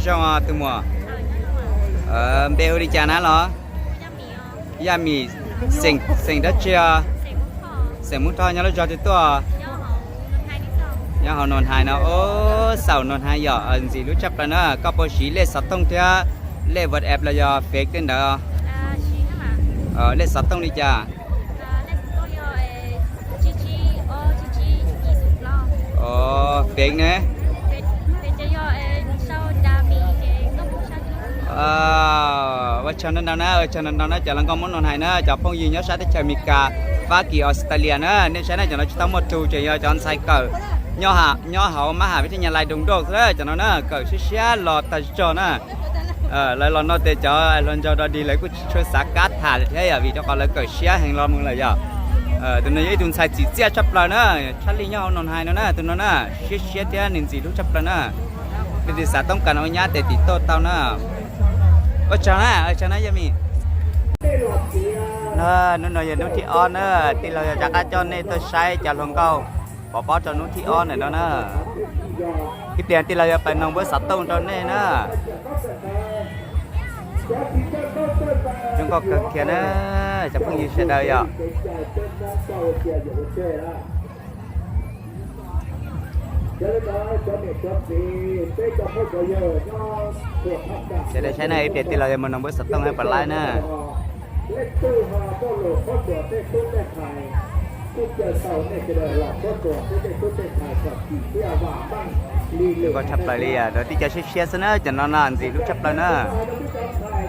Zoo tus muam, npe hu li cas na los? Yaj Mim, xeem dab tsi os? Xeem Hmoob Thoj, nyob lub zos twg tuaj? Nyob hauv Nus Hais no. Ub, xaum Nus Hais yom, ntxim hlub tshaj plaws na. Koj puas siv lej xov tooj thiab lej WhatsApp los yog Face tej ntawd? Lej xov tooj li cas? Face ne? Ua tsaug ntau ntau na, ua tsaug ntau ntau na cov hluas nkauj Hmoob Nus Hais na, cov phooj ywg nyob sab teb chaws Amelikas, Fab Kis, Australia na. Nej saib na, cov no tsis tau muaj tus, tseem yog cov ntxhais kawm nyob hauv mab ham vib thaj nyas lais Doos Nrauj xwb na. Cov no na kawm siab siab los tag zog na. Lawv los no ces cov hluas nraug dog dig lawv kuj tsis tshua xav kab tham lawm thiab yom, vim rau qhov lawv kawm siab heev los mus lawm yom. Tus no yog ib tug ntxhais txim txiaj tshaj plaws na, tshaj lij nyob hauv Nus Hais no na. Tus no na siab siab thiab nws ntxim hlub tshaj plaws na. Leej twg xav toob kas no ua nyab tes tim tuaj tau na. Ua tsaug na, ua tsaug na Yaj Mim. Hnub no yog hnub thib ob na, tij laug yog rov qab coj nej tuaj saib cov hluas nkauj pov pob rau hnub thib ob ntawm no na. Ib pliag tij laug yuav pais noog npawb xov tooj rau nej na. Zoo nkauj kawg kiag na, cov phooj ywg sawv daws yom. Sawv daws saib na, ib pliag tij laug yuav mus noog npawb xov tooj hab puas laib na. Zoo nkauj tshaj plaws li, rau tib co siab siab xwb na, cov no no ntxim hlub tshaj plaws na.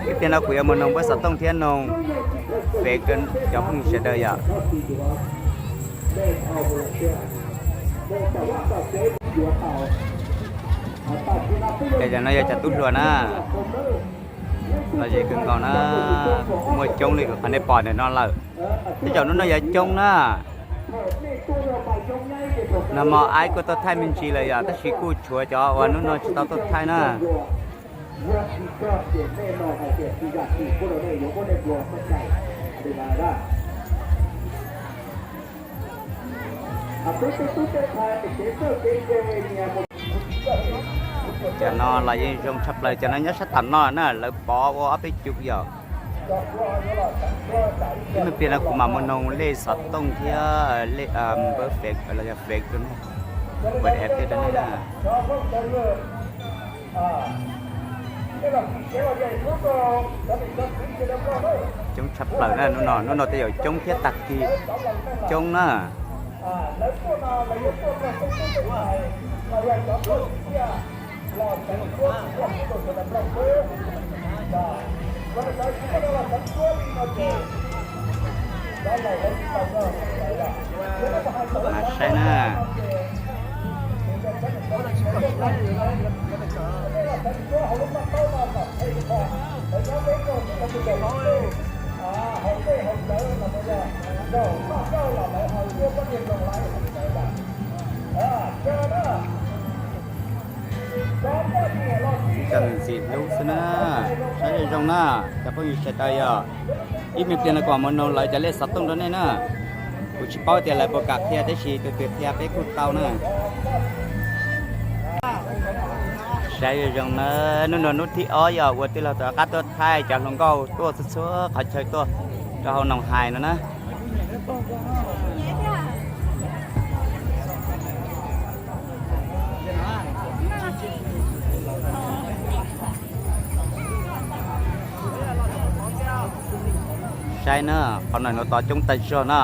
Ib pliag no kuv yuav mus noog npawb xov tooj thiab noog Face rau cov phooj ywg sawv daws yom. Ces cov no yog cov tub hluas na, lom zem kawg nkaus na, kuj muaj coob li qhov nej pom ntawm no lawm. Tej zaum hnub no yuav coob na. Nag hmo aib kuj tuaj thaij me ntsis lawm yom, tab sis kuj tshuav cov uas hnub no tsis tau tuaj thaij na. Cov no los yeej zoo tshaj plaws, cov no nyob sab tom no na, lawv pov ua ob peb cub yom. Ib me pliag no kuv mam mus noog lej xov tooj thiab lej npawb Face los yog Face rau nej, WhatsApp thiab rau nej na. Coob tshaj plaws na hnub no, hnub no tej zaum coob thiab tag kis coob na. Saib na. Cov ntxim hlub xwb na, saib zoo zoo na, cov phooj ywg sawv daws yog ib me pliag no kuv mam mus noog lawv cov lej xov tooj rau nej na. Kuv tsis paub tias lawv puas kam qhia tab sis tus twg qhia peb kuj tau na. Saib zoo zoo na, hnub no hnub thib ob yog uas tij laug rov qab tuaj thaij cov hluas nkauj tuaj txhua txhua qhov chaw tuaj rau hauv Noos Hais no na. Saib na, qhov no hnub tod coob tag zog na.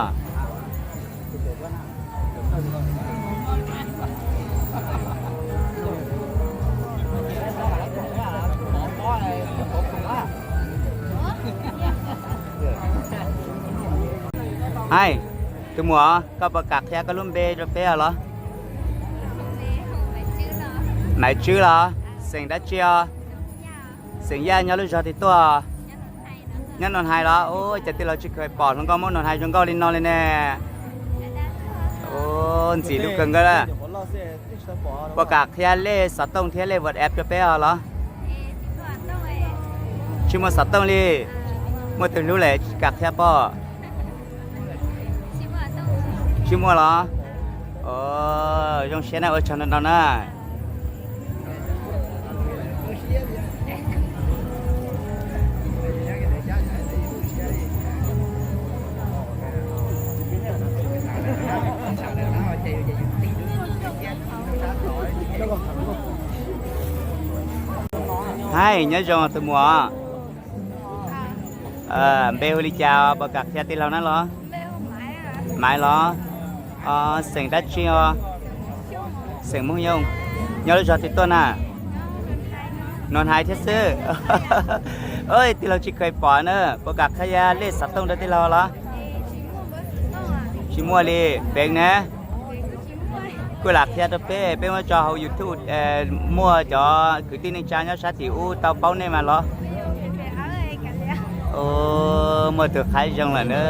Hais, tus muam, koj puas kam qhia koj lub npe rau peb os los? Maiv Tswb los? Xeem dab tsi os? Xeem Yaj, nyob lub zog twg tuaj? Nyob Noos Hais los? Ua cas tij laug tsis kam pom hluas nkauj Hmoob Noos Hais zoo nkauj li no li ne? Ntxim hlub kawg nkaus. Puas kam qhia lej xov tooj thiab lej WhatsApp rau peb os los? Tsis muaj xov tooj li. Muaj tus hlub lawm tsis kam qhia pob? Tsis muaj los? Zoo siab na, ua tsaug ntau ntau na. Hais, nyob zoo tus muam. Npe hu li cas, puas kam qhia tij laug na los? Maiv los? Xeem dab tsi os? Xeem Hmoob Yooj. Nyob lub zog twg tuaj na? Nus Hais thiab xwb. Tij laug tsis kheev pom na, puas kam qhia lej xov tooj rau tij laug los? Tsis muaj li, fev ne? Kuj lam qhia rau peb, peb muab tso hauv YouTube, muaj cov kwv tij neej tsa nyob sab tim ub tau paub nej mas los. Muaj tus qhaib zoo lawm na,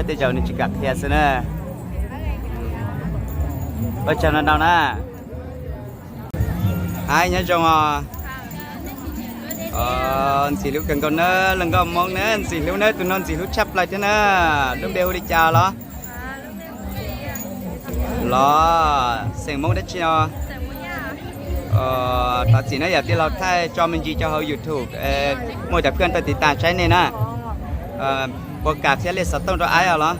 tej zaum nws tsis kam qhia xwb na. Ua tsaug ntau ntau na. Hais, nyob zoo os. Ntxim hlub kawg nkaus na, luag nkauj Hmoob na, ntxim hlub na, tus no ntxim hlub tshaj plaws thiab na. Lub npe hu li cas los? Los, xeem Hmoob dab tsi os? Thov txim na, yog tij laug thaij tso me ntsis rau hauv YouTube, muaj cov phooj ywg tuaj tiv tas saib nej na. Puas kam qhia lej xov tooj rau aib os los?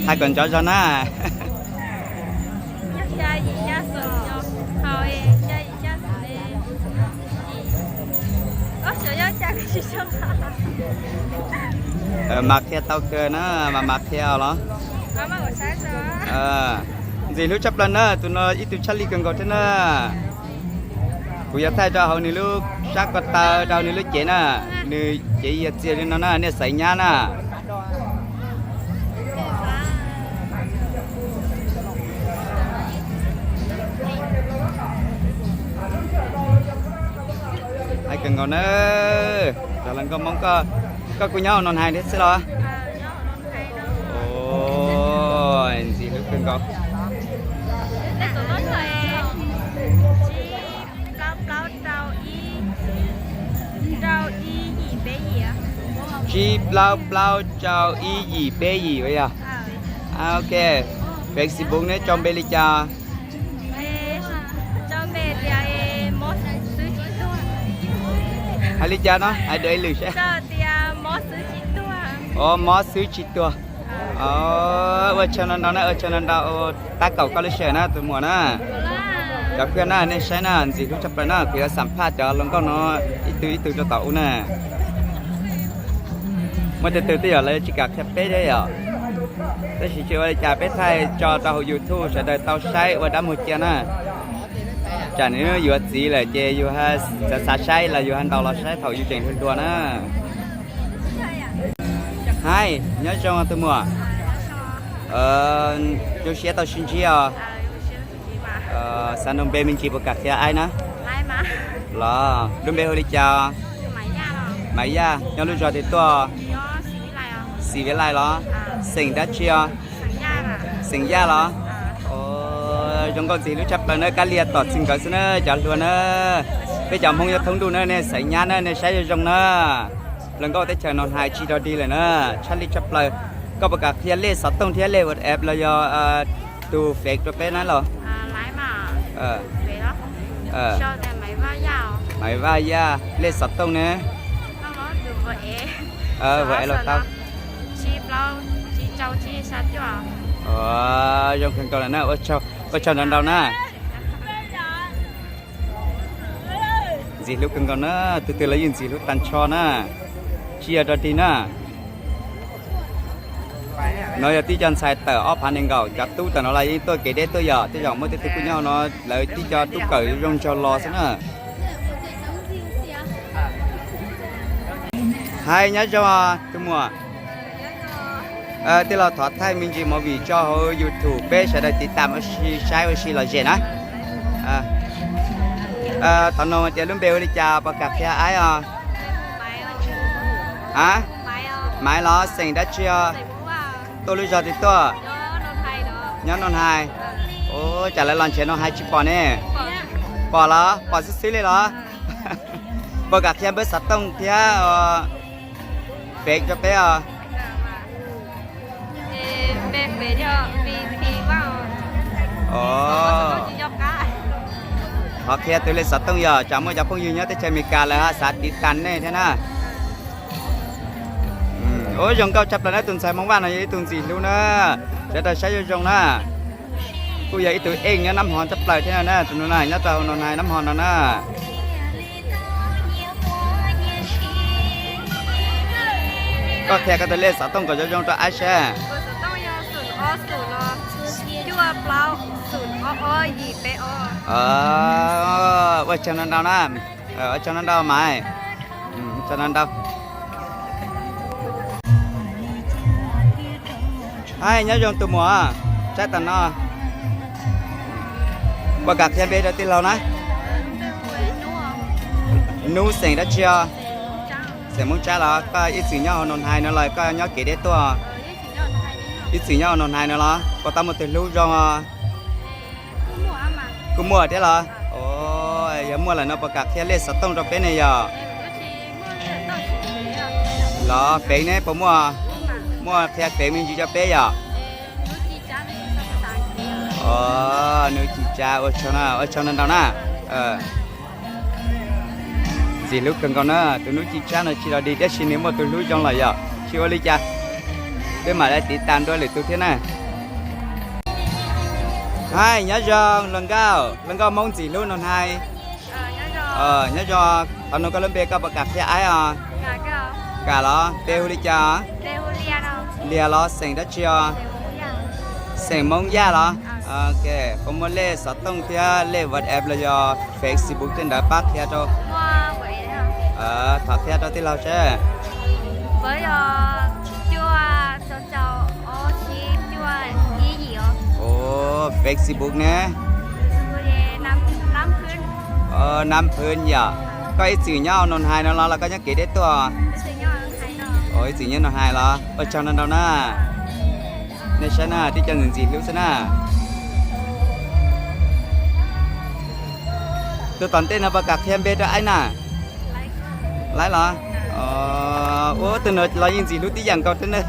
Hais kom ntsoov zog na. Mas qhia tau kawg na, mas mas qhia os los. Ntxim hlub tshaj plaws na, tus no ib tug tshaj lij kawg nkaus thiab na. Kuv yuav thaij rau hauv nws lub sab ko taw, rau hauv nws lub cev na. Nws cev yias txias li no na, nej xaiv nyab na. Hais kawg nkaus na. Cov hluas nkauj Hmoob, koj kuj nyob hauv Nus Hais thiab xwb los? Ntxim hlub kawg nkaus. Tsib plaub plaub rau ib yim peb yim yog. Ok. Facebook neb tso npe li cas? Hais li cas no, hais dua ib lwm seb. Os, mob xwb tsis tuag. Ua tsaug ntau ntau na, ua tsaug ntau ntau, tab kaum koj lub sij hawm na tus muam na. Cov phooj ywg na, nej saib na, ntxim hlub tshaj plaws na, kuv yuav xam phaj cov hluas nkauj no ib tug ib tug rau tom ub na. Muaj tej tug twb yog lawv tsis kam qhia peb thiab yom. Tab sis tsis ua li cas, peb thaij tso rau hauv YouTube sawv daws tau saib ua dab muag cia na. Tsam nws yuav txiv lawm ces yus xav xav saib los yus ho ntaus los saib thaum yus tseem hluas hluas na. Hais, nyob zoo tus muam. Zoo siab tau sib ntsib os. Xav nug npe me ntsis puas kam qhia aib na? Los, lub npe hu li cas? Maiv Yaj, nyob lub zos twg tuaj? Xis Viv Lais los? Xeem dab tsi os? Xeem Yaj los? Zoo nkauj ntxim hlub tshaj plaws na, kab lia tom txij nkawd xwb na cov hluas na. Peb cov Hmoob nyob thoob ntuj na, nej xaiv nyab na, nej saib zoo zoo na. Hluas nkauj teb chaws Nus Hais tsis rog dig lawm na, tshaj lij tshaj plaws. Koj puas kam qhia lej xov tooj thiab lej WhatsApp los yog tus Face rau peb na los? Maiv Vaj Yaj, lej xov tooj ne? Vam los tau. Zoo kawg nkaus lawm na, ua tsaug ntau ntau na. Ntxim hlub kawg nkaus na, tus twg los yeej ntxim hlub tag nrho na. Tsis yog rog dig na. No yog tib co ntxhais tawm ob phav nees nkaum, cov tub tawm no los yeej tuaj kev deb tuaj yom, tej zaum muaj tej tug kuj nyob no, lawv tib co tub kawm zoo nraug los xwb na. Hais nyob zoo tus muam. Tij laug thov thaij me ntsis movie tso hauv YouTube peb sawv daws tiv tam ua si saib ua si lom zem na. Thaum no tias lub npe ua li cas puas kam qhia aib os? A, Maiv los, xeem dab tsi os? Tuaj lub zog twg tuaj? Nyob Nus Hais. Ua cas lawv los nrhiav Nus Hais tsis pom ne? Pom los, pom xwb xwb li los? Puas kam qhia npawb xov tooj thiab Face rau peb os? Thov qhia tus lej xov tooj yog tsam muaj cov phooj ywg nyob teb chaws Amelikas lawv ho xav tiv tas nej thiab na. Ua zoo nkauj tshaj plaws na, tus ntxhais Hmoob Vaj no yog ib tug ntxim hlub na. Sawv daws saib zoo zoo na. Kuj yog ib tug eej nyob Nab Hmo tshaj plaws thiab no na, tus no na nyob rau hauv Noo Hais Nab Hmo no na. Koj qhia koj tus lej xov tooj kom zoo zoo rau aib seb. Ua tsaug ntau ntau na, ua tsaug ntau ntau mas, ua tsaug ntau ntau. Hais nyob zoo tus muam, saib tom no, puas kam qhia npe rau tij laug na? Nub, xeem dab tsi os? Xeem Hmoob Tsab los? Koj ib txwm nyob hauv Noo Hais no los koj nyob kev deb tuaj? Ib txwm nyob hauv Noo Hais no los? Puas tau muaj tus hlub zoo os? Kuj muaj thiab los? Yog muaj lawm no puas kam qhia lej xov tooj rau peb ne yog? Los fev ne puas muaj? Muaj, qhia fev me ntsis rau peb yom. Nub Ci Tsab, ua tsaug ntau ntau na. Ntxim hlub kawg nkaus na, tus Nub Ci Tsab no tsis los dig tab sis nws muaj tus hlub zoo lawm yom, tsis ua li cas. Peb mam li tiv tas dua lwm tus thiab na. Hais nyob zoo hluas nkauj, hluas nkauj Hmoob ntxim hlub Noo Hais. Nyob zoo, qhov no koj lub npe koj puas kam qhia aib os? Kam los? Npe hu li cas? Lias los? Xeem dab tsi os? Xeem Hmoob Yaj los? Puas muaj lej xov tooj thiab lej WhatsApp los yog Facebook tej ntawd pab qhia rau? Thov qhia rau tij laug seb. Facebook ne? Nab Phwb yom. Koj ib txwm nyob Noo Hais no los los koj nyob kev deb tuaj? Ib txwm nyob Noo Hais los? Ua tsaug ntau ntau na. Nej saib na, tib co ntxim ntxim hlub xwb na. Tus tom ntej no puas kam qhia npe rau aib na? Laib los? Ua tus no los yeej ntxim hlub tib yam nkaus thiab na.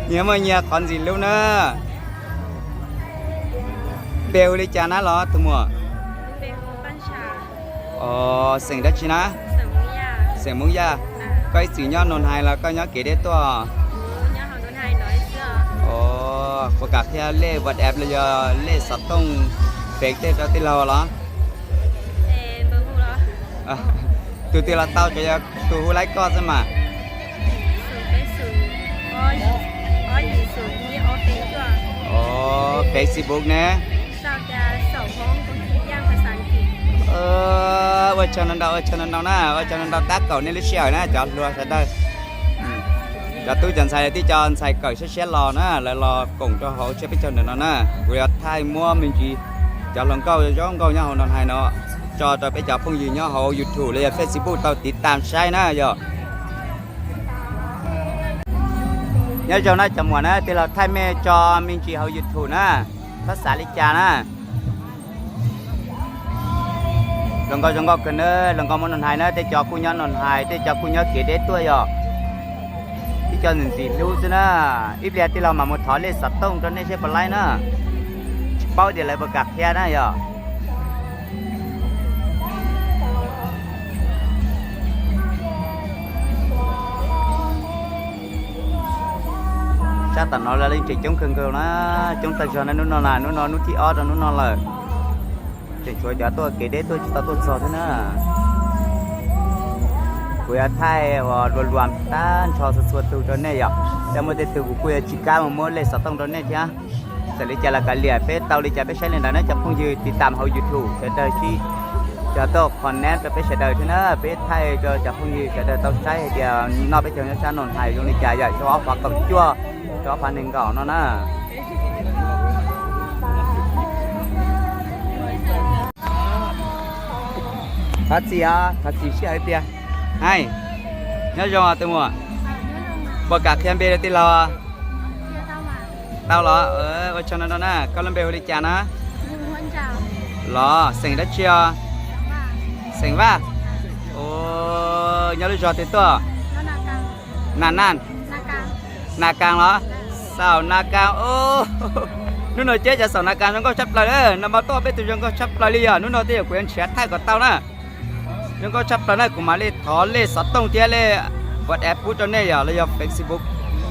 Nyias muaj nyias qhov ntxim hlub na. Npe hu li cas na los tus muam? Xeem dab tsi na? Xeem Hmoob Yaj. Koj ib txwm nyob Noo Hais los koj nyob kev deb tuaj? Puas kam qhia lej WhatsApp los yog lej xov tooj, Face tej rau tij laug los? Tus twg los tau, tsuas yog tus hu laib koj xwb mas. Facebook ne? Ua tsaug ntau ntau, ua tsaug ntau ntau na, ua tsaug ntau ntau tab kaum nej lub sij hawm na cov hluas sawv daws. Cov tub cov ntxhais, tib co ntxhais kawm siab siab los na, lawv los koom rau hauv tsiab peb caug ntawm no na. Kuv yuav thaij muab me ntsis cov hluas nkauj zoo nkauj nyob hauv Noo Hais no tso rau peb cov phooj ywg nyob hauv YouTube los yog Facebook tau tiv tam saib na yog. Nyob zoo na cov muam na, tij laug thaij mej tso me ntsis hauv YouTube na, txhob xav li cas na. Hluas nkauj zoo nkauj kawg na, hluas nkauj Hmoob Noo Hais na, tej cov kuj nyob Noo Hais, tej cov kuj nyob kev deb tuaj yog. Tib co ntxim ntxim hlub xwb na. Ib pliag tij laug mam mus thov lej xov tooj rau nej seb puas laib na. Tsis paub tias lawv puas kam qhia na yog. Sab tom no lawv yeej tseem coob kawg nkaus na, coob tag zog na, hnub no na, hnub no hnub thib ob rau hnub no lawm. Tseem tshuav cov tuaj kev deb tuaj tsis tau tuaj txog thiab na. Kuv yuav thaij uas luas luas tag nrho txhua txhua tus rau nej yom, yog muaj tej tug kuv kuj yuav tsis kam mus muab lej xov tooj rau nej thiab. Txawm li cas los kav liam, peb tau li cas peb saib li ntawd na cov phooj ywg tiv tam hauv YouTube sawv daws sib cog tuaj comment rau peb sawv daws thiab na, peb thaij rau cov phooj ywg sawv daws tau saib hais tias noj peb caug nyob sab Noo Hais zoo li cas yom, rau ob phav kaum cuaj, rau ob phav nees nkaum no na. Thov txim os, thov txim sij hawm tiag. Hais, nyob zoo os tus muam. Puas kam qhia npe rau tij laug? Tau los? Ua tsaug ntau ntau na, koj lub npe hu li cas na? Los, xeem dab tsi os? Xeem Vaj. Nyob lub zos twg tuaj? Na Naj. Na Kaas los? Xaum Na Kaas. Hnub no ceb cov xaum Na Kaas zoo nkauj tshaj plaws na, nag hmo tuaj peb tus zoo nkauj tshaj plaws li yog, hnub no tej zaum kuv yuav nrhiav thaij kom tau na. Zoo nkauj tshaj plaws na, kuv mam li thov lej xov tooj thiab lej WhatsApp pub rau nej yom, los yog Facebook.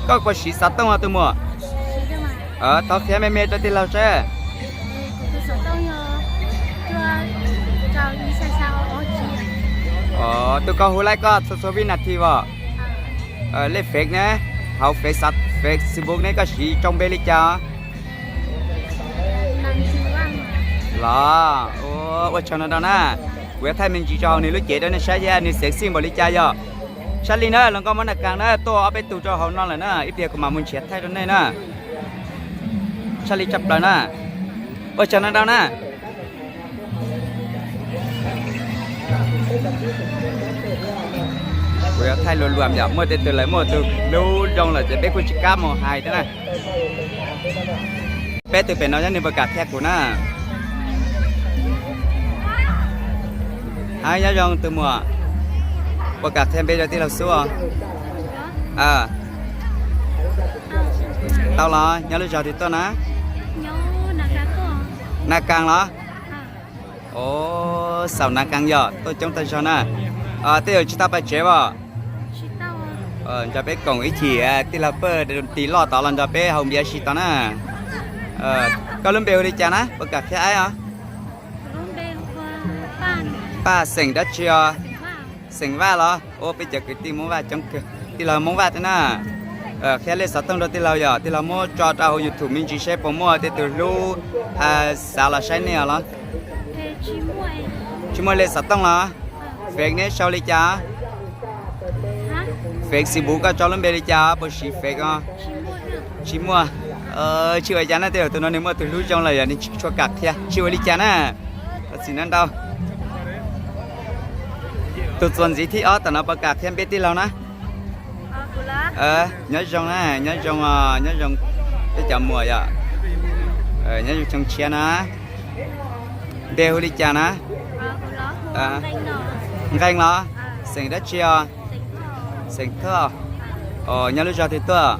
Koj puas siv xov tooj os tus muam? Thov qhia me me rau tij laug seb. Tus koj hu laib koj txhua txhua vib nas this os? Lej Fev ne, hauv Fev, Facebook ne koj siv tsau npe li cas? Los, ua tsaug ntau ntau na. Kuv yuav thaij me ntsis rau hauv nws lub cev rau nej saib thiab nws xeev xij npaum li cas yog. Sab li na, hluas nkauj Hmoob Nas Kas na tuaj ob peb tug rau hauv no lawm na, ib pliag kuv mam mus nrhiav thaij rau nej na. Sab li tshaj plaws na. Ua tsaug ntau ntau na. Kuv yuav thaij luag luam yom, muaj tej tug lawv muaj tus hlub zoo lawm ces peb kuj tsis kam mus hais thiab na. Peb tus pem no yog nws puas kam qhia kuv na. Hab nyob zoo tus muam, puas kam qhia npe rau tij laug xwb os? Tau los, nyob lub zos twg tuaj na? Na Kas los? Os, xaum Na Kas yog tuaj coob tag zog na. Tej zaum tsis tau pais tsev os? Nrog peb koom ib chim, tij laug Paj tis loj tod los nrog peb haus npias si tod na. Koj lub npe hu li cas na, puas kam qhia aib os? Paj xeem dab tsi os? Xeem Vaj los? Ua peb cov kwv tij Hmoob Vaj coob kawg, tij laug Hmoob Vaj thiab na. Qhia lej xov tooj rau tij laug yom, tij laug muab tso rau hauv YouTube me ntsis seb puas muaj tej tug hlub xav los saib nej os los? Tsis muaj lej xov tooj los? Fev neb sau li cas? Fev xi bus koj tso lub npe li cas, puas siv Fev os? Tsis muaj. Tsis ua cas na, tej zaum tus no nws muaj tus hlub zoo lawm yog nws tsis tshua kam qhia, tsis ua li cas na. Txiv na ntau. Tus txuas ntxiv thib ob tom no puas kam qhia npe tij laug na? Nyob zoo na, nyob zoo, nyob zoo peb cov muam yom. Nyob zoo xyoo tshiab na. Npe hu li cas na? Nqeeg los? Xeem dab tsi os? Xeem Thoj. Nyob lub zos twg tuaj?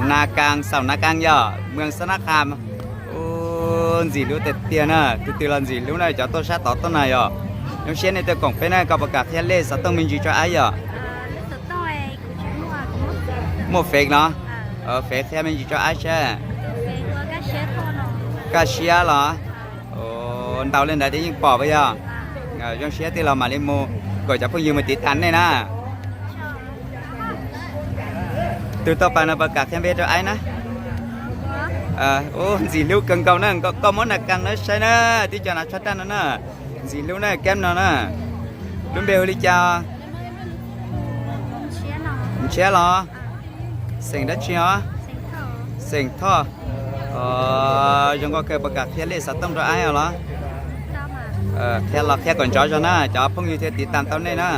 Na Kas, xaum Na Kas yog mws Xab Nab Qhas. Ntxim hlub tiag tiag na, tus twg los ntxim hlub na, cov tuaj sab tod tuaj na yom. Zoo siab nej tuaj koom peb na, koj puas kam qhia lej xov tooj me ntsis tso aib yom? Muaj Fev los? Fev qhia me ntsis tso aib seb. Kaj Siab los? Ntau li ntawd thiaj yeej pom puas yog? Zoo siab tij laug mam li mus kom cov phooj ywg mus tiv tas nej na. Tus tau pas no puas kam qhia npe rau aib na? Ntxim hlub kawg nkaus na, koj muab Na Kas no saib na, tib co na tshaj raj no na. Ntxim hlub na, kab no na. Lub npe hu li cas? Ntshiab los? Xeem dab tsi os? Xeem Thoj. Zoo nkauj kawg, puas kam qhia lej xov tooj rau aib os los? Qhia los qhia kom ntsov zog na, cov phooj ywg thiaj tiv tas tau nej na.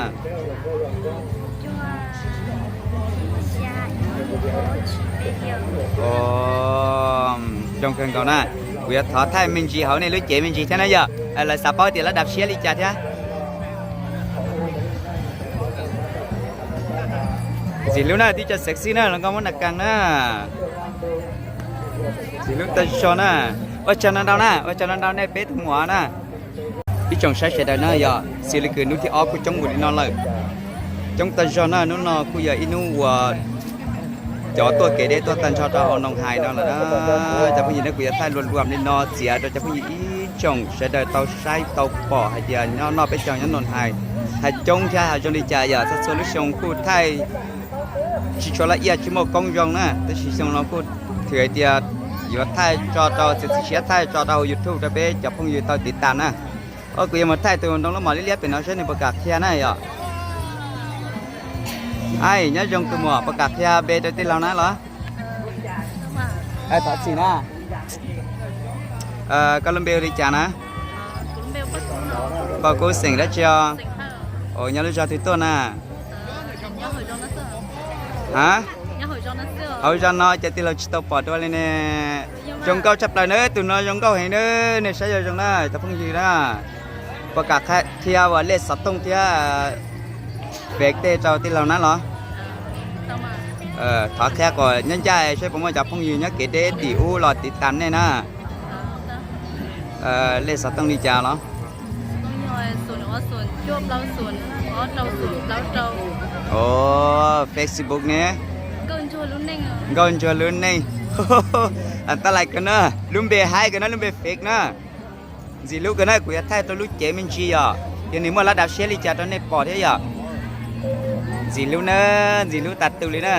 Zoo kawg nkaus na, kuv yuav thov thaij me ntsis hauv nej lub cev me ntsis thiab na yom, lawv xav paub tias lawv dab siab li cas thiab. Ntxim hlub na, tib co sexy na, los nkauj muab Na Kas na. Ntxim hlub tag zog na. Ua tsaug ntau ntau na, ua tsaug ntau ntau nej peb tug muam na. Ib tsoom saib sawv daws na, yog xws li kws hnub thib ob kuj coob npaum li no lawm. Coob tag zog na, hnub no kuj yog ib hnub uas cov tuaj kev deb tuaj tag nrho rau hauv Noos Hais no lawm na. Cov phooj ywg na, kuv yuav thaij luam luam li no txiav rau cov phooj ywg ib tsoom sawv daws tau saib tau pom hais tias nyob noj peb caug nyob Noos Hais, hais coob thiab hais zoo li cas yom. Txhua txhua lub xyoo kuj thaij tsis tshua laj iaj tsis muaj koob zoo na, tab sis xyoo no kuj thwm hais tias yuav thaij tso rau, txiav txim siab thaij tso rau hauv YouTube rau peb cov phooj ywg tau tiv tas na. Kuv yuav mus thaij tus ntoo lub mos liab liab pem no seb nws puas kam qhia na yom. Aib, nyob zoo tus muam, puas kam qhia npe rau tij laug na los? Thov txim na. Koj lub npe hu li cas na? Paj Kub, xeem dab tsi os? Nyob lub zos twg tuaj na? Ha, hauv zos no ces tij laug tsis tau pom dua li ne. Zoo nkauj tshaj plaws na, tus no zoo nkauj heev na, nej saib zoo zoo na cov phooj ywg na. Puas kam qhia uas lej xov tooj thiab Fev tej rau tij laug na los? Thov qhia kom nyob ncaj seb puas muaj cov phooj ywg nyob kev deb tim ub los tiv tas nej na. Lej xov tooj li cas los? Facebook ne? Nkauj Ntsuag lub neej. Tab lais kawg na, lub npe haib kawg na, lub npe Fev na. Ntxim hlub kawg na, kuv yuav thaij rau lub cev me ntsis yom. Yog nws muaj lab dav siab li cas rau nej pom thiab yom. Ntxim hlub na, ntxim hlub tas tus li na.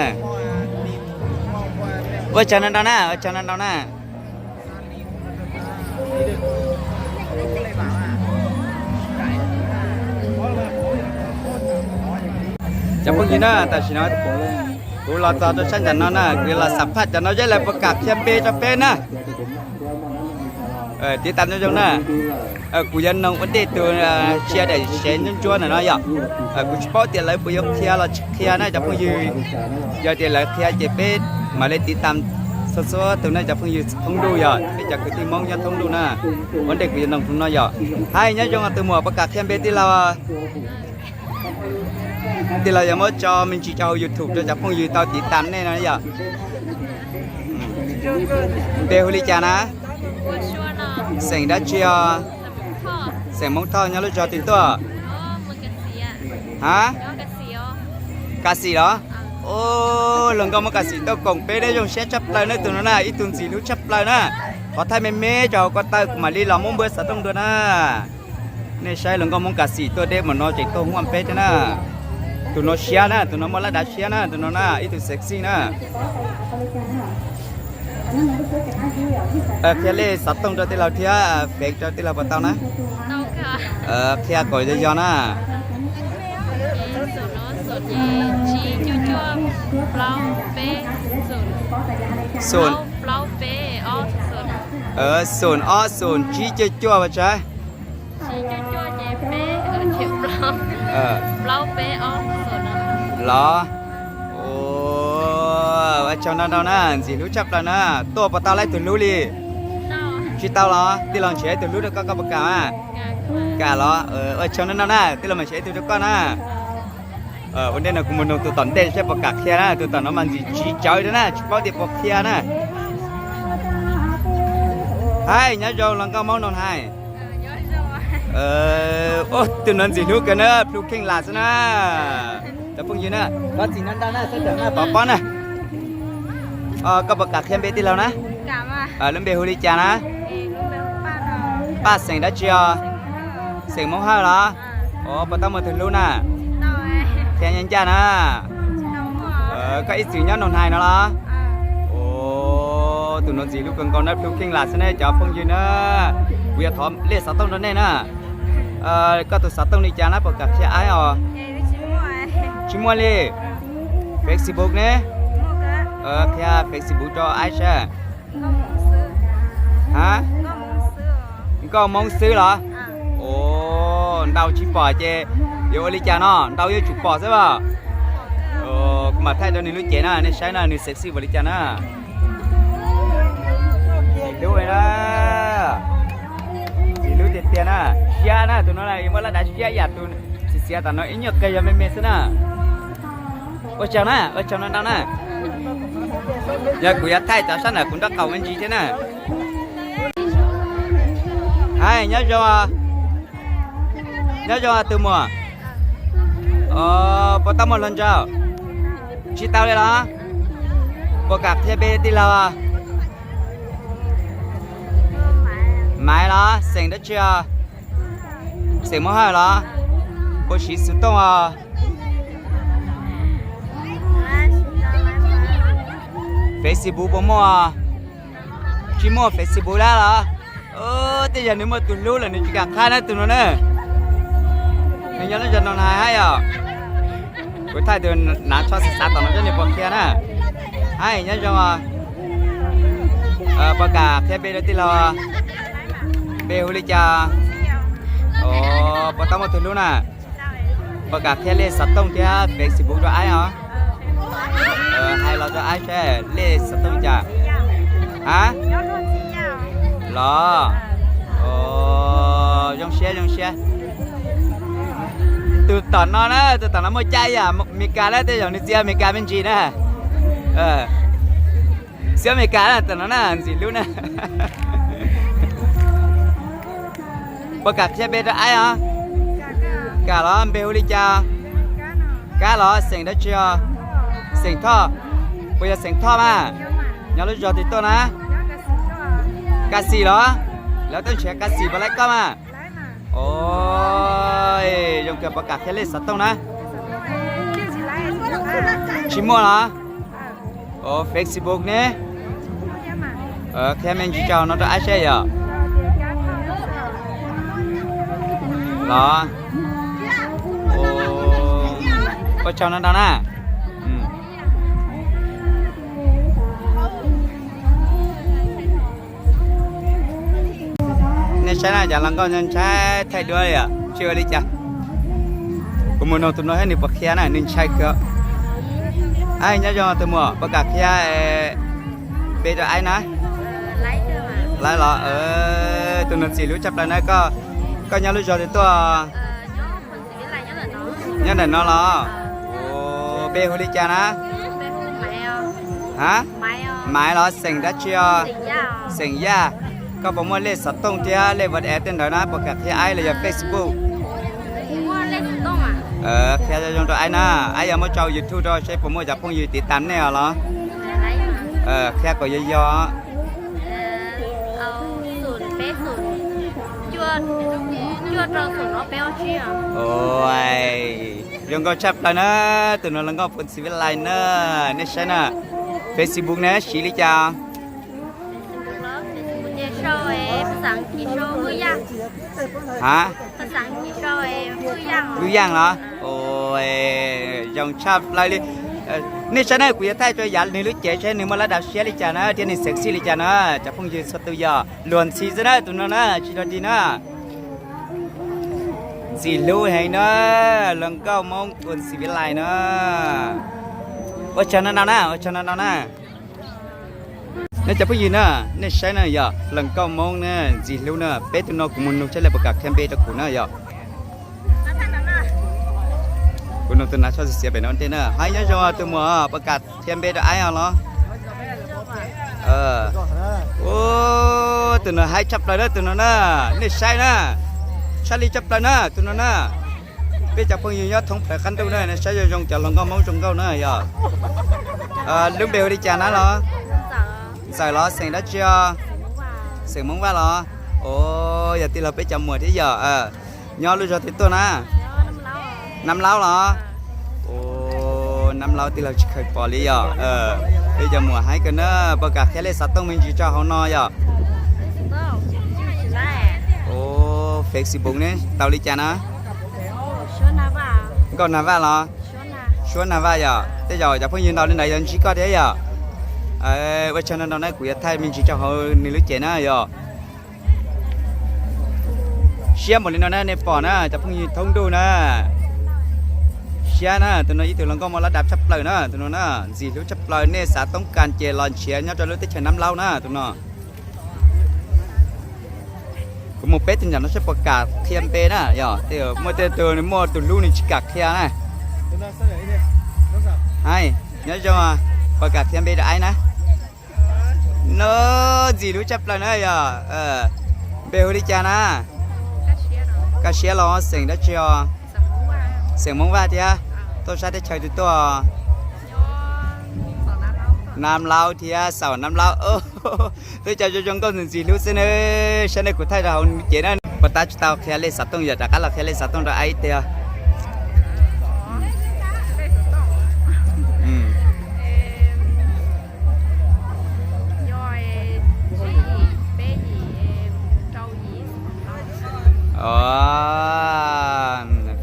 Ua tsaug ntau ntau na, ua tsaug ntau ntau na. Cov phooj ywg na, tam sim no kuv los txog rau sab ntawm no na, kuv los xam phaj cov no zeb lawv puas kam qhia npe rau peb na. Tiv tas nyob zoo na. Kuv yog noog ua ntej tus sia daim sev ntsuab ntsuab ntawm no yom. Kuv tsis paub tias lawv puas yuav qhia los tsis qhia na cov phooj ywg. Yog tias lawv qhia ces peb mam li tiv tas txhua txhua tus na cov phooj ywg thoob ntuj yom, peb cov kwv tij Hmoob nyob thoob ntuj na. Ua ntej kuv yog noog tus no yom. Hais nyob zoo tus muam puas kam qhia npe tij laug? Tij laug yog muab tso me ntsis rau hauv YouTube rau cov phooj ywg tau tiv tas nej no yom. Npe hu li cas na? Xeem dab tsi os? Xeem Hmoob Thoj, nyob lub zos twg tuaj? Ha? Kas Xim los? Hluas nkauj Hmoob Kas Xim tuaj koom peb, zoo siab tshaj plaws na tus no na, ib tug ntxim hlub tshaj plaws na. Qhov thaij me me rau hauv ko taw kuv mam li los muab npawb xov tooj dua na. Nej saib hluas nkauj Hmoob Kas Xim tuaj deb mus no tseem tuaj muaj peb thiab na. Tus no siab na, tus no muaj lab dav siab na, tus no na, ib tug sexy na. Qhia lej xov tooj rau tij laug thiab fev rau tij laug puas tau na? Qhia kom yog yog na. Xoom ob xoom tsib cuaj cuaj vas tsav. Los, ua tsaug ntau ntau na, ntxim hlub tshaj plaws na. Tuaj puas tau laib tug hlub li? Tsis tau los? Tij laug nrhiav ib tug hlub rau koj, koj puas kam? Kam los? Ua tsaug ntau ntau na, tij laug mam nrhiav ib tug rau koj na. Ua ntej no kuv mus noog tus tom ntej saib puas kam qhia na, tus tom no mas ntxim tsiv tsawv thiab na, tsis paub tias puas qhia na. Hais nyob zoo hluas nkauj Hmoob Noog Hais. Tus no ntxim hlub kawg na, plhu kheej lam xwb na. Cov phooj ywg na, koj txiv no ntau na, sawv daws na pov pob na. Koj puas kam qhia npe tij laug na? Lub npe hu li cas na? Paj, xeem dab tsi os? Xeem Moob Hawj los? Puas tau muaj tus hlub na? Qhia ncaj ncaj na. Koj ib txwm nyob Noog Hais no los? Tus no ntxim hlub kawg nkaus na, plhu kheej lam xwb ne cov phooj ywg na. Kuv yuav thov lej xov tooj rau nej na. Koj tus xov tooj li cas na, puas kam qhia aib os? Tsis muaj li. Facebook ne? Qhia Facebook rau aib saib. Ha? Nkauj Hmoob xwb los? Ntaus tsis pom ces yuav ua li cas no, ntaus yuav tsum pom xwb as. Kuv mam thaij rau nws lub cev na, nej saib na nws sexy npaum li cas na. Ntxim hlub na. Ntxim hlub tiag tiag na. Siab na, tus no yuav muaj laj dav siab yam tus txiv xiav tam no ib nyuag qig yog me me xwb na. Ua tsaug na, ua tsaug ntau ntau na. Yog kuv yuav thaij cov sab ntawm kuv nraub qaum me ntsis thiab na. Hais nyob zoo, nyob zoo tus muam. Puas tau muaj hluas nraug? Tsis tau li los? Puas kam qhia npe tij laug? Maiv los? Xeem dab tsi os? Xeem Moob Hawj los? Puas siv xov tooj os? Facebook puas muaj? Tsis muaj Facebook lab los? Tej zaum nws muaj tus hlub lawm nws tsis kam qhia na tus no na. Nws nyob lub zos no na hais yom. Kuv thaij tus nav tsho xav xav tom no saib nws puas qhia na. Hais nyob zoo os. Puas kam qhia npe rau tij laug? Npe hu li cas? Puas tau muaj tus hlub na? Puas kam qhia lej xov tooj thiab Facebook rau aib os? Hais los rau aib saib lej xov tooj cas. Ha? Los. Zoo siab zoo siab. Tus tom no na, tus tom no muaj caij yam Meskas lawm, tej zaum nws txiv Meskas me ntsis na. Xyov Meskas na, tom no na ntxim hlub na. Puas kam qhia npe rau aib os? Kam los, npe hu li cas? Kab los, xeem dab tsi os? Xeem Thoj. Puas yog xeem Thoj mas? Nyob lub zos twg tuaj na? Kas Xim los? Lawv tuaj nrhiav Kas Xim puas laib koj mas? Os, Zoo kawg, puas kam qhia lej xov tooj na? Tsis muaj los? Facebook ne? Qhia me ntsis tso no rau aib saib yom. Los, ua tsaug ntau ntau na. Nej saib na, cov hluas nkauj ntshai thaij duab li, tsis ua li cas. Kuv mus nug tus no thiab nws puas qhia na, nws ntshai kawg. Aib, nyob zoo tus muam, puas kam qhia npe rau aib na? Laib los? Tus no ntxim hlub tshaj plaws na. Koj nyob lub zog twg tuaj? Nyob ntawm no los? Npe hu li cas na? Ha, Maiv los? Xeem dab tsi os? Xeem Yaj. Koj puas muaj lej xov tooj thiab lej WhatsApp tej ntawd na, puas kam qhia aib los yog Facebook? Qhia zoo zoo rau aib na, aib yuav muab tso YouTube rau seb puas muaj cov phooj ywg tiv tam nej os los. Qhia kom yog yog. Zoo nkauj tshaj plaws na, tus no hluas nkauj Phoos Txiv Vij Lais na, nej saib na. Facebook ne siv li cas? Ha, Vwj Yaj los? Zoo tshaj plaws li. Nej saib na, kuv yuav thaij rau yav nws lub cev saib nws muaj lab dav siab li cas na thiab nws xeem xij li cas na, cov phooj ywg txhua tus yog luag ntxhi xwb na, tus no na tsis dog dig na. Ntxim hlub heev na, hluas nkauj Hmoob Phoos Txiv Vij Lais na. Ua tsaug ntau ntau na, ua tsaug ntau ntau na. Nej cov phooj ywg na, nej saib na yog hluas nkauj Hmoob na, ntxim hlub na, peb tus no kuv mus nug saib lawv puas kam qhia npe rau kuv na yog. Kuv nug tus nav tshaj xiav pem no ntej na, hais nyob zoo tus muam, puas kam qhia npe rau aib os los? Tus no haib tshaj plaws na, tus no na, nej saib na, tshaj li tshaj plaws na tus no na. Peb cov phooj ywg nyob thoob plaws qab ntuj na, nej saib zoo zoo cov hluas nkauj Hmoob zoo nkauj na yog. Lub npe hu li cas na los? Ntxawm los? Xeem dab tsi os? Xeem Hmoob Vaj los? Yog tij laug peb cov muam thiab yog. Nyob lub zog twg tuaj na? Nab Laub los? Nab Laub tij laug tsis khaws pom li yog. Peb cov muam haib kawg na, puas kam qhia lej xov tooj me ntsis tso hauv no yog? Facebook ne tau li cas na? Nkauj Nag Vaj los? Suab Nag Vaj yog. Tej zaum cov phooj ywg ntau li ntawd yog ntsib koj thiab yog. Ua tsaug ntau ntau na, kuv yuav thaij me ntsis rau hauv nws lub cev na yog. Siab npaum li no na, nej pom na cov phooj ywg thoob ntuj na. Siab na, tus no ib tug hluas nkauj muaj lab dav tshaj plaws na, tus no na, ntxim hlub tshaj plaws, nej xav toob kas ces los nrhiav nyob rau lub teb chaws Nab Laub na tus no. Kuv mus peb tus ntawm no saib puas kam qhia npe na yog, muaj tej tug muaj tus hlub nws tsis kam qhia na. Hais, nyob zoo, puas kam qhia npe rau aib na? No, ntxim hlub tshaj plaws na yog. Npe hu li cas na? Kaj Siab los? Xeem dab tsi os? Xeem Hmoob Vaj thiab. Tuaj sab teb chaws twg tuaj? Nab Laub thiab, xaum Nab Laub. Twb cov zoo zoo nkauj ntxim hlub xwb na. Saib nej kuv thaij rau hauv cev na. Puas tab tsis tau qhia lej xov tooj, yog rov qab los qhia lej xov tooj rau aib tiag.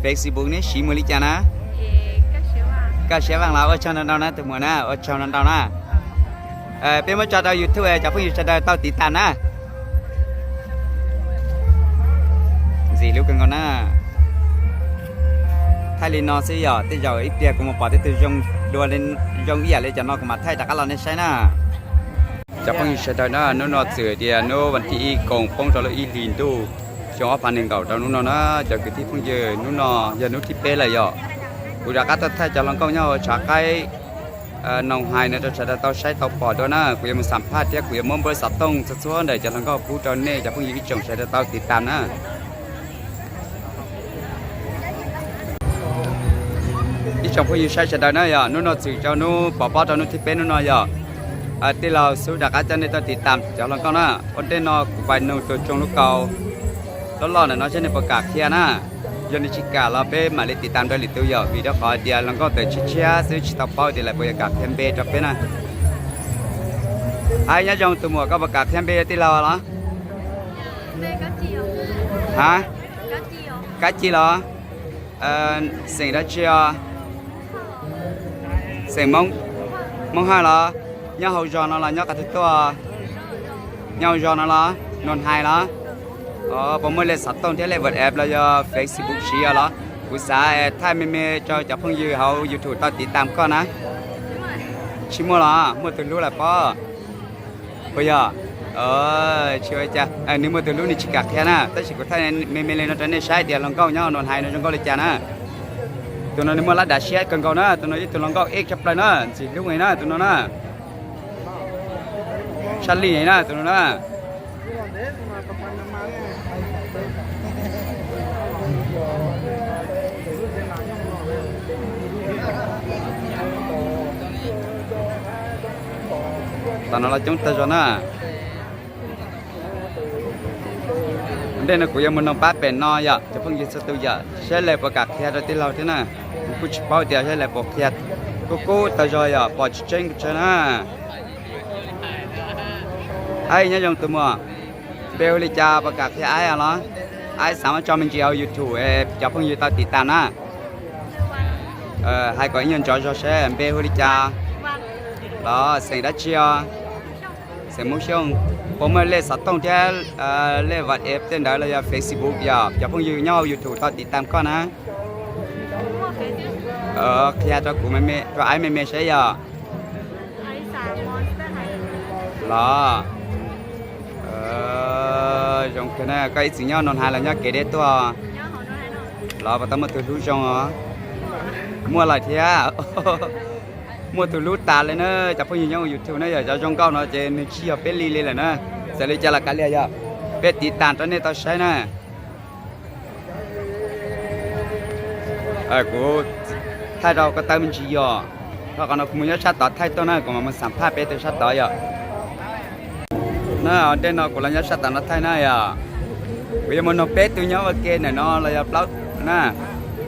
Facebook neb siv mus li cas na? Kaj Siab Vaj los? Ua tsaug ntau ntau na tus muam na, ua tsaug ntau ntau na. Peb muab tso rau YouTube cov phooj ywg sawv daws tau tiv tam na. Ntxim hlub kawg nkaus na. Thaij li no xwb yog tej zaum ib pliag kuv mus pom tej tug zoo dua, zoo ib yam li cov no kuv mam thaij rov qab los nej saib na. Cov phooj ywg sawv daws na, hnub no txwm tias hnub vas thib ib koom poob rau lub ib hlis ntuj xyoo ob phav nees nkaum rau hnub no na, cov kwv tij phooj ywg, hnub no yog hnub thib peb lawm yom. Kuv rov qab tuaj thaij cov hluas nkauj nyob hauv tshav qaib Noos Hais no rau sawv daws tau saib tau pom dua na. Kuv yuav mus xam phaj thiab kuv yuav muab npawb xov tooj txhua txhua ntawm cov hluas nkauj pub rau nej cov phooj ywg ib tsoom sawv daws tau tiv tam na. Ib tsoom phooj ywg saib sawv daws na, yog hnub no txwm rau hnub pov pob rau hnub thib peb hnub no yog tij laug xub rov qab coj nej tuaj tiv tam cov hluas nkauj na. Ua ntej no kuv pais nug tus tsoom hluas nkauj loj loj ntawm no seb nej puas kam qhia na. Yog nws tsis kam los peb mam li tiv tam nrog lwm tus yom, vim rau qhov tias hluas nkauj tawm tshiab tshiab xwb tsis tau paub tias lawv puas yuav kam qhia npe rau peb na. Hais nyob zoo tus muam, koj puas kam qhia npe rau tij laug los? Ha? Kab Ci los? Xeem dab tsi os? Xeem Hmoob Hawj los? Nyob hauv zos no los nyob qhov twg tuaj? Nyob hauv zos no los? Nus Hais los? Puas muaj lej xov tooj thiab lej WhatsApp los yog Facebook siv os los? Kuv xav thaij me me rau cov phooj ywg hauv YouTube tau tiv tam koj na. Tsis muaj los? Muaj tus hlub lawm pob. Puas yog? Tsis ua cas, nws muaj tus hlub nws tsis kam qhia na, tab sis kuv thaij me me li no rau nej saib tias hluas nkauj nyob Nus Hais no zoo nkauj li cas na. Tus no nws muaj lab dav siab kawg nkaus na, tus no ib tug hluas nkauj ej tshaj plaws na, ntxim hlub heev na tus no na. Tshaj lij heev na tus no na. Tam no los coob tag zog na. Ntej no kuv yuav mus noog pab pem no yom, cov phooj ywg txhua tus yom, saib lawv puas kam qhia rau tij laug thiab na. Kuv kuj tsis paub tias saib lawv puas qhia, kuj kub tag zog yom, pom tsis tseeb pes tsawg na. Aib, nyob zoo tus muam, npe hu li cas, puas kam qhia aib os los? Aib xav muab tso me ntsis hauv YouTube es cov phooj ywg tau tiv tam na. Hais kom ib nyuag ntsov zog seb npe hu li cas los xeem dab tsi os? Xeem Hmoob Xyooj. Puas muaj lej xov tooj thiab lej WhatsApp tej ntawd los yog Facebook yom, cov phooj ywg nyob hauv YouTube tau tiv tam koj na. Qhia rau kuv, rau aib me me saib yom. Los, zoo kawg na, koj ib txwm nyob Nus Hais los nyob kev deb tuaj? Los puas tau muaj tus hlub zoo os? Muaj lawm thiab. Muaj tus hlub tas li na, cov phooj ywg nyob YouTube na yom, cov zoo nkauj no ces nws tsis yog peb li li lawm na. Txawm li cas los kav liam yom, peb tiv tam rau nej tau saib na. Kuv thaij rau koj tawb me ntsis yom, rau qhov no kuv mus nyob sab tod thaij tuaj na, kuv mam mus xam phaj peb tus sab tod yom. Na, ntej no kuv los nyob sab tom no thaij na yom. Kuv yuav mus noog peb tug nyob ua ke ntawm no los yog plaub na,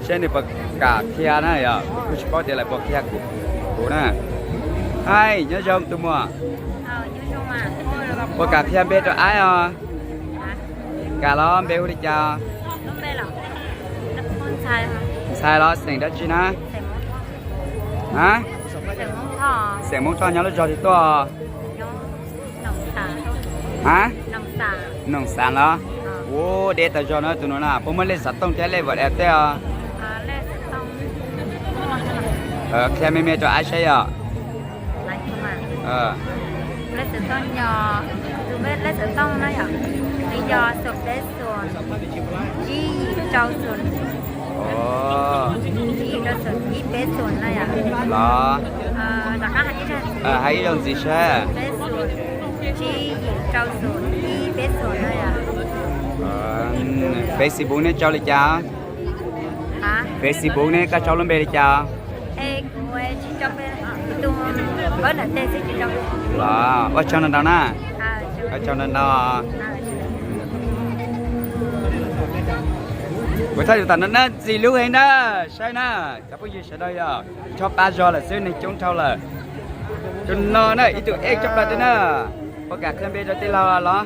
seb nws puas kam qhia na yom, kuv kuj tsis paub tias lawv puas qhia kuv na. Aib, nyob zoo tus muam, puas kam qhia npe rau aib os? Kam los, npe hu li cas? Ntxhais los, xeem dab tsi na? A, xeem Hmoob Thoj, nyob lub zos twg tuaj? A, Noom Xaam los? Ua deb tas zog na tus no na, puas muaj lej xov tooj thiab lej WhatsApp tej os? Qhia me me rau aib saib yom. Lej xov tooj no yog, nws yog xoom peb xoom, tsib yim rau xoom, tsib yim rau xoom, ib peb xoom no yom. Los, hais ib zaug ntxiv saib. Peb xoom, tsib yim rau xoom, ib peb xoom no yom. Facebook nej tsau li cas? Facebook nej koj tsau lub npe li cas? Los, ua tsaug ntau ntau na. Ua tsaug ntau ntau. Kuv thaij tus tam no na, ntxim hlub heev na, saib na, cov phooj ywg sawv daws yog, ncho pa zog lawm xwb, neeg coob dhau lawm. Tus no na ib tug ej tshaj plaws tiag na, puas kam qhia npe rau tij laug los?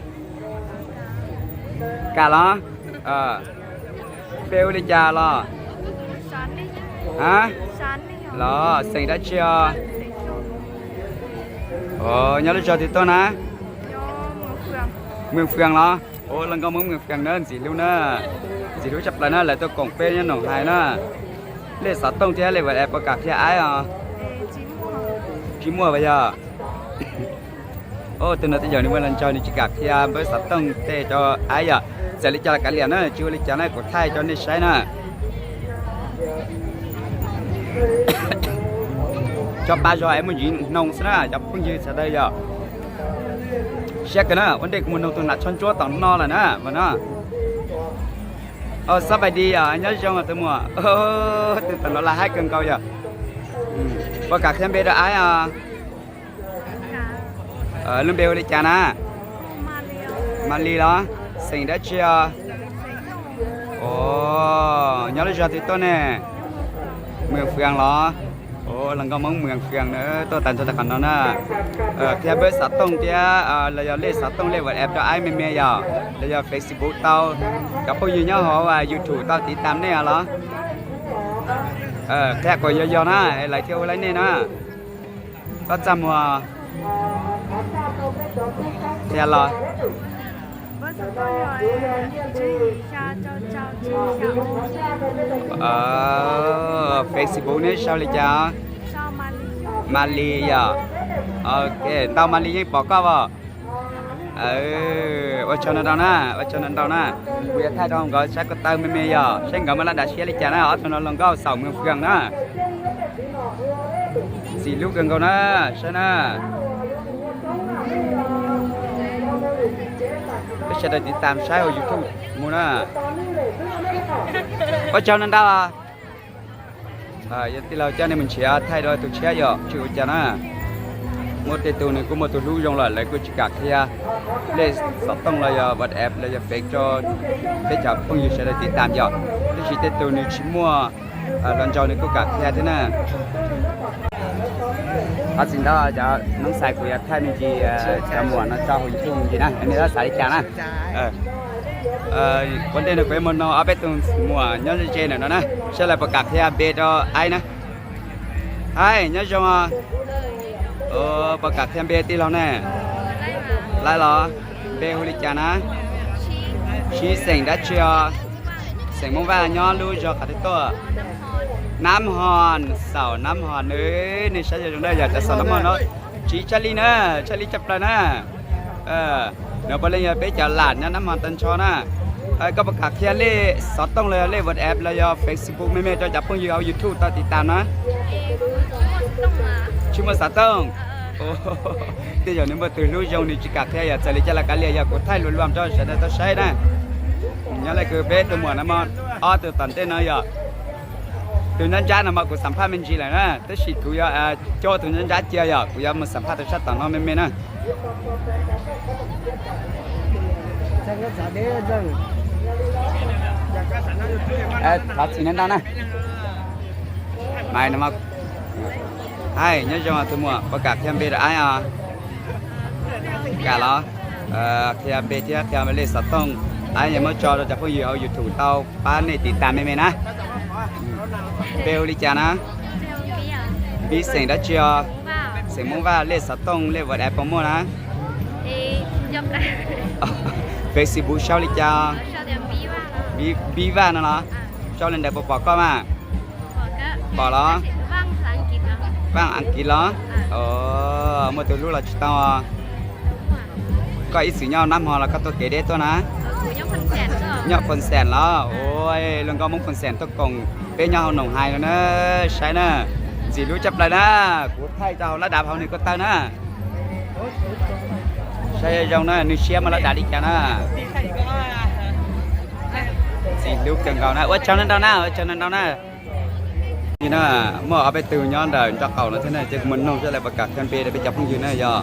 Kam los? Npe hu li cas los? A, los xeem dab tsi os? Nyob lub zos twg tuaj na? Mws Fwm los? Ua los nkauj Hmoob Mws Fwm na, ntxim hlub na, ntxim hlub tshaj plaws na, lawv tuaj koom peb nyob Noom Hais na. Lej xov tooj thiab lej WhatsApp puas kam qhia aib os? Tsis muaj vas yog. Tus no tej zaum nws muaj los ntsawg nws tsis kam qhia npawb xov tooj tej rau aib yom. Txawm li cas los kav liam na, tsis ua li cas na, kuv thaij rau nej saib na. Tso pa zog es muaj ntsis hnoos xwb na cov phooj ywg sawv daws yom. Siab kawg na, ua ntej kuv mus noog tus nam tsho ntsuab tom no lawm na mas no. Xab pais di os, nyob zoo tus muam. Tus tom no laj haib kawg nkaus yom. Puas kam qhia npe rau aib os? Lub npe hu li cas na? Mas Lis los? Xeem dab tsi os? Os, nyob lub zos twg tuaj ne? Mws Fwm los? Os, hluas nkauj Hmoob Mws Fwm na, tuaj tag nrho rau qhov no na. Qhia npawb xov tooj thiab los yog lej xov tooj lej WhatsApp rau aib me me yom, los yog Facebook tau. Cov phooj ywg nyob hauv YouTube tau tiv tam nej os los? Qhia kom yog yog na, lawv thiaj ua laib nej na. Koj txaj muag qhia los. Facebook neb sau li cas? Malis yom. Ok, ntau Malis yeej pom koj as. Ua tsaug ntau ntau na, ua tsaug ntau ntau na. Kuv yuav thaij rau nkawd saib ko taw me me yom, saib nkawd muaj laj dav siab li cas na, ob tug no hluas nkauj xaum Mws Fwm na. Ntxim hlub kawg nkaus na, saib na. Peb sawv daws tiv tam saib hauv YouTube mus na. Ua tsaug ntau ntau. Yog tij laug coj nej mus nrhiav thaij rau tus tshiab yom, tsis ua cas na. Muaj tej tug nws kuj muaj tus hlub zoo lawm lawv kuj tsis kam qhia lej xov tooj los yog WhatsApp los yog Face rau peb cov phooj ywg sawv daws tiv tam yom. Tab sis tej tug nws tsis muaj hluas nraug nws kuj kam qhia thiab na. Qhov txiv ntawd cov noob xais kuv yuav thaij me ntsis cov muam no tso hauv YouTube me ntsis na, nej xav li cas na. Ua ntej no kuv yuav mus noog ob peb tug muam nyob ze ze ntawm no na, saib lawv puas kam qhia npe rau aib na. Aib, nyob zoo os. Puas kam qhia npe tij laug ne? Laib los? Npe hu li cas na? Sib xeem dab tsi os? Xeem Hmoob Vaj, nyob lub zos qhov twg tuaj? Nab Hos, xaum Nab Hos na, nej saib zoo zoo na, yog cov xaum Nab Hos no, tsis tshaj li na, tshaj li tshaj plaws na. No puav leej yog peb cov lam nyob Nab Hos tag nrho na. Koj puas kam qhia lej xov tooj los yog lej WhatsApp los yog Facebook me me rau cov phooj ywg hauv YouTube tau tiv tam na? Tsis muaj xov tooj. Tej zaum nws muaj tus hlub zoo nws tsis kam qhia, yog txawm li cas los kav liam, yog kuv thaij luag luam rau sawv daws tau saib na. Nyob li kuv peb tus muam no mas ob tug tom ntej no yog tus nyob nrab no mas kuv xam phaj me ntsis lawm na, tab sis kuv yuav coj tus nyob nrab cia, yog kuv yuav mus xam phaj tus sab tom no me me na. Thov txim ntau na. Hais, nyob zoo tus muam, puas kam qhia npe rau aib os? Kam los? Qhia npe thiab qhia lej xov tooj, aib yuav muab tso rau cov phooj ywg hauv YouTube tau pab nej tiv tam me me na. Npe hu li cas na? Npib xeem dab tsi os? Xeem Hmoob Vaj, lej xov tooj lej WhatsApp puas muaj na? Facebook sau li cas? Npib Vaj no los? Sau li ntawd puas pom koj mas? Pom los? Vaj Askiv los? Muaj tus hlub los tsis tau? Koj ib txwm nyob Nab Hos los koj tuaj kev deb tuaj na? Nyob Phoos Xeem los? Ua, hluas nkauj Hmoob Phoos Xeem tuaj koom peb nyob hauv Noom Hais no na, saib na. Ntxim hlub tshaj plaws na, kuv thaij rau hauv lab dav hauv nws ko taw na. Saib zoo na, nws siab muaj lab dav li cas na. Ntxim hlub kawg nkaus na, ua tsaug ntau ntau na, ua tsaug ntau ntau na. Muaj ob peb tug nyob ntawm nraub qaum no thiab na, ces kuv mus noog saib lawv puas kam qhia npe rau peb cov phooj ywg na, yog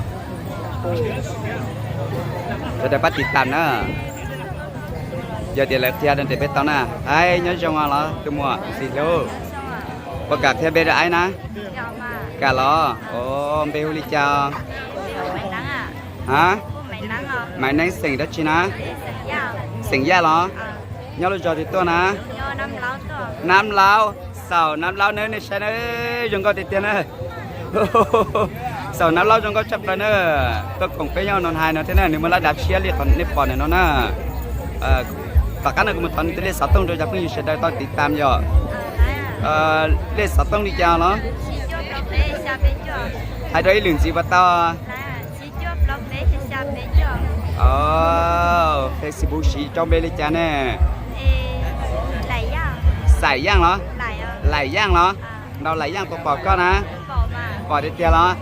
sawv daws pab tiv tam na. Yog tias lawv qhia rau peb tau na. Aib, nyob zoo los tus muam ntxim hlub, puas kam qhia npe rau aib na? Kam los? Npe hu li cas? Ha? Maiv Neeb, xeem dab tsi na? Xeem Yaj los? Nyob lub zos twg tuaj na? Nab Laub, xaus Nab Laub nawb, nej saib na, zoo nkauj tiag tiag na. Xaus Nab Laub zoo nkauj tshaj plaws na. Tuaj koom peb nyob Noom Hais no thiab na, nws muaj lab dav siab li qhov nej pom ntawm no na. Tom qab no kuv mus thov nws tus lej xov tooj rau cov phooj ywg sawv daws tau tiv tam yom. Lej xov tooj li cas los? Hais rau ib lwm ntxiv puas tau? Facebook siv rau npe li cas ne? Xaim Yaaj los? Laim Yaaj los? Ntaus Laim Yaaj puas pom koj na? Pom tiag tiag los?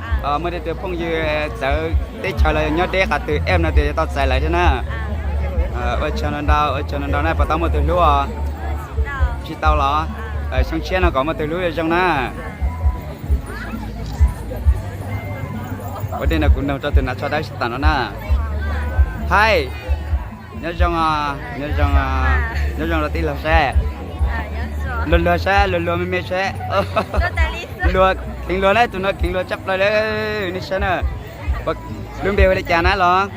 Muaj tej tug phooj ywg txawv teb chaws los nyob deb qhov twg em no tias yuav tau txais lawv thiab na. Ua tsaug ntau ntau, ua tsaug ntau ntau na, puas tau muaj tus hlub os? Tsis tau los? Xyoo tshiab no kom muaj tus hlub zoo na. Ua ntej no kuv noog rau tus nav tso dawb sab tom no na. Hais, Nyob zoo, nyob zoo, nyob zoo rau tij laug seb. Luag luag seb, luag luag me me seb. Luag, kheev luag na, tus no kheev luag tshaj plaws li. Nej saib na, lub npe hu li cas na los?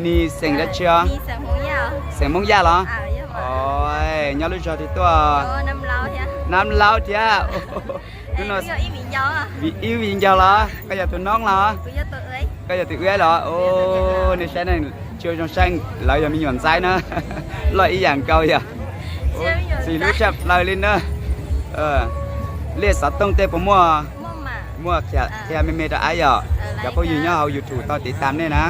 Nis xeem dab tsi os? Xeem Hmoob Yaj los? Nyob lub zos twg tuaj? Nab Laub thiab. Ib viv ncaus los? Koj yog tus noob los? Koj yog tus wb los? Nej saib ne, tsis ua zoo saib, lawv yog me nyuam ntxaib na. Loj ib yam nkaus yog. Ntxim hlub tshaj plaws li na. Liaj xov tooj tej puas muaj? Muaj, qhia me me rau ab yom. Cov phooj ywg nyob hauv YouTube tau tiv tam nej na.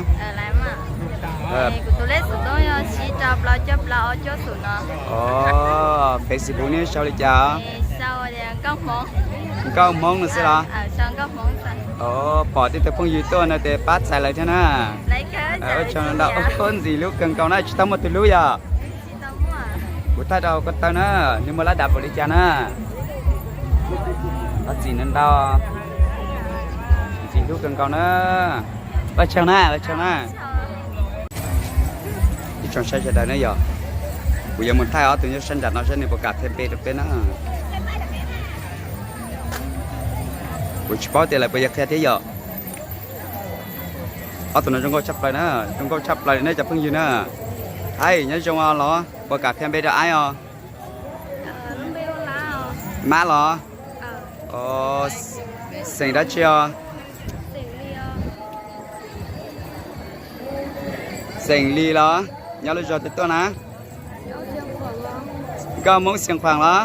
Facebook nej sau li cas? Nkauj Hmoob no xwb los? Pom tej tug phooj ywg tuaj no ces pab txais lawv thiab na. Ua tsaug ntau, ntxim hlub kawg nkaus na, tsis tau muaj tus hlub yog. Kuv thaij rau ko taw na, nws muaj lab dav npaum li cas na. Ntxim ntau, ntxim hlub kawg nkaus na. Ua tsaug na, ua tsaug na. Ib tsoom saib sawv daws na yog, kuv yuav mus thaij ob tug nyob sab nram no saib nws puas kam qhia npe rau peb na. Kuv tsis paub tias lawv puas yuav qhia thiab yom. Ob tug no zoo nkauj tshaj plaws na, zoo nkauj tshaj plaws li na cov phooj ywg na. Hais nyob zoo los, puas kam qhia npe rau aib os? Mab los? Xeem dab tsi os? Xeem Lis los? Nyob lub zos twg tuaj na? Nkauj Hmoob Xiav Khuam los?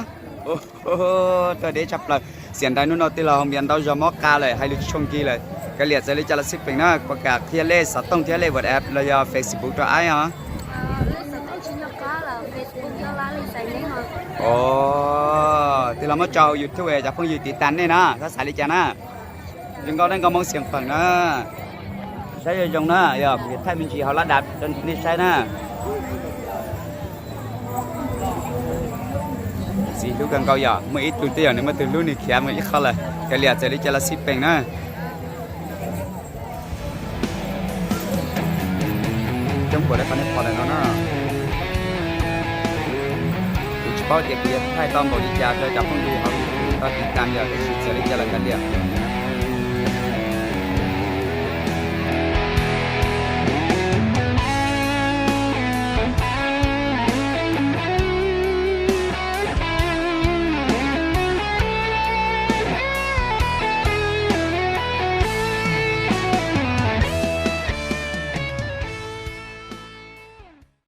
Tuaj deb tshaj plaws. Xiam nraim hnub no tij laug Hoo Npias ntau zog mob qa lawm, hais lus tsis tshua nkig lawm. Kav liam txawm li cas los xij peem na, puas kam qhia lej xov tooj thiab lej WhatsApp los yog Facebook rau aib os? Tij laug muab tso hauv YouTube cov phooj ywg tiv tas nej na, xav xav li cas na. Zoo nkauj na, Nkauj Hmoob Xiav Khuam na. Saib zoo zoo na, yog kuv thaij me ntsis hauv lab dav rau nej saib na. Ntxim hlub kawg nkaus yog, muaj ib tug twb yog nws muaj tus hlub nws khiav mus ib qho lawm, kav liam txawm li cas los xij peem na. Coob npaum li qhov nej pom ntawm no na. Kuv tsis paub tias kuv yuav thaij tau npaum li cas rau cov phooj ywg hauv YouTube tau tiv tas yog, tab sis txawm li cas los kav liam.